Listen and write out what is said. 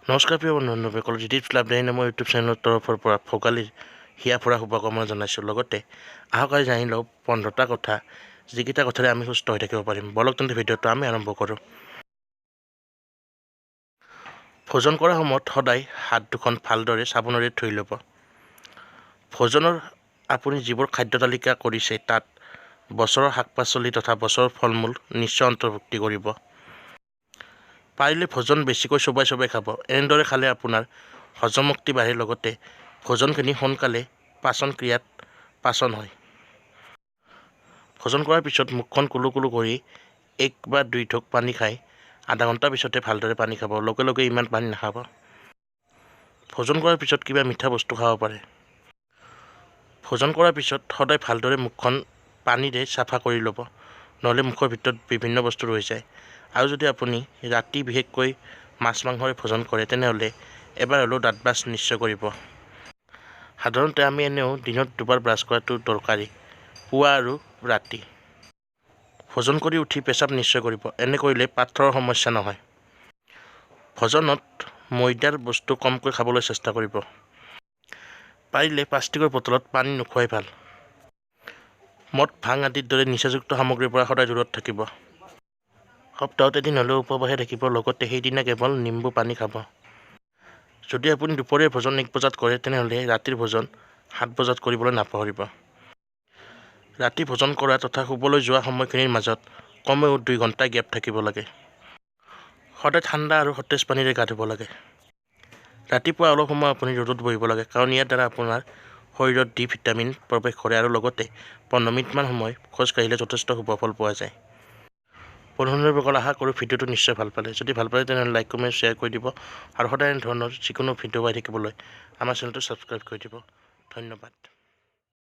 নমস্কাৰ প্ৰিয় বন্ধু বান্ধৱীসকল, জিটিভ লাভ নামৰ ইউটিউব চেনেলৰ তৰফৰ পৰা ভোগালীৰ হিয়া ভৰা শুভকামনা জনাইছোঁ। লগতে আহক আজি জানি লওঁ 15টা কথা, যিকেইটা কথাৰে আমি সুস্থ হৈ থাকিব পাৰিম। বলক তেন্তে ভিডিঅ'টো আমি আৰম্ভ কৰোঁ। ভোজন কৰাৰ সময়ত সদায় হাত দুখন ভালদৰে চাবোনেৰে ধুই ল'ব। ভোজনৰ আপুনি যিবোৰ খাদ্য তালিকা কৰিছে তাত বছৰৰ শাক পাচলি তথা বছৰৰ ফল মূল নিশ্চয় অন্তৰ্ভুক্তি কৰিব। পাৰিলে ভোজন বেছিকৈ চোবাই চোবাই খাব। এনেদৰে খালে আপোনাৰ হজম শক্তি বাঢ়ে, লগতে ভোজনখিনি সোনকালে পাচন ক্ৰিয়াত পাচন হয়। ভোজন কৰাৰ পিছত মুখখন কুলু কুলু কৰি 1 বা 2 ঢোক পানী খাই আধা ঘণ্টাৰ পিছতে ভালদৰে পানী খাব, লগে লগে ইমান পানী নাখাব। ভোজন কৰাৰ পিছত কিবা মিঠা বস্তু খাব পাৰে। ভোজন কৰাৰ পিছত সদায় ভালদৰে মুখখন পানীৰে চাফা কৰি ল'ব, নহ'লে মুখৰ ভিতৰত বিভিন্ন বস্তু ৰৈ যায়। আৰু যদি আপুনি ৰাতি বিশেষকৈ মাছ মাংসৰে ভোজন কৰে তেনেহ'লে এবাৰ হ'লেও দাঁত ব্ৰাছ নিশ্চয় কৰিব। সাধাৰণতে আমি এনেও দিনত দুবাৰ ব্ৰাছ কৰাটো দৰকাৰী, পুৱা আৰু ৰাতি। ভোজন কৰি উঠি পেচাব নিশ্চয় কৰিব, এনে কৰিলে পাথৰৰ সমস্যা নহয়। ভোজনত ময়দাৰ বস্তু কমকৈ খাবলৈ চেষ্টা কৰিব। পাৰিলে প্লাষ্টিকৰ বটলত পানী নোখোৱাই ভাল। মদ, ভাং আদিৰ দৰে নিচাযুক্ত সামগ্ৰীৰ পৰা সদায় দূৰত থাকিব। সপ্তাহত এদিন হ'লেও উপবাসে থাকিব, লগতে সেইদিনা কেৱল নিম্বু পানী খাব। যদি আপুনি দুপৰীয়াৰ ভোজন 1 বজাত কৰে তেনেহ'লে ৰাতিৰ ভোজন 7 বজাত কৰিবলৈ নাপাহৰিব। ৰাতি ভোজন কৰা তথা শুবলৈ যোৱা সময়খিনিৰ মাজত কমেও 2 ঘণ্টা গেপ থাকিব লাগে। সদায় ঠাণ্ডা আৰু সতেজ পানীৰে গা ধুব লাগে। ৰাতিপুৱা অলপ সময় আপুনি ৰ'দত বহিব লাগে, কাৰণ ইয়াৰ দ্বাৰা আপোনাৰ শৰীৰত ডি ভিটামিন প্ৰৱেশ কৰে আৰু লগতে 15 মিনিটমান সময় খোজ কাঢ়িলে যথেষ্ট শুভ ফল পোৱা যায়। বন্ধুবান্ধৱীসকল, আশা কৰোঁ ভিডিঅ'টো নিশ্চয় ভাল পালে। যদি ভাল পালে তেনেহ'লে লাইক, কমেণ্ট, শ্বেয়াৰ কৰি দিব আৰু সদায় এনেধৰণৰ যিকোনো ভিডিঅ' পাই থাকিবলৈ আমাৰ চেনেলটো ছাবস্ক্ৰাইব কৰি দিব। ধন্যবাদ।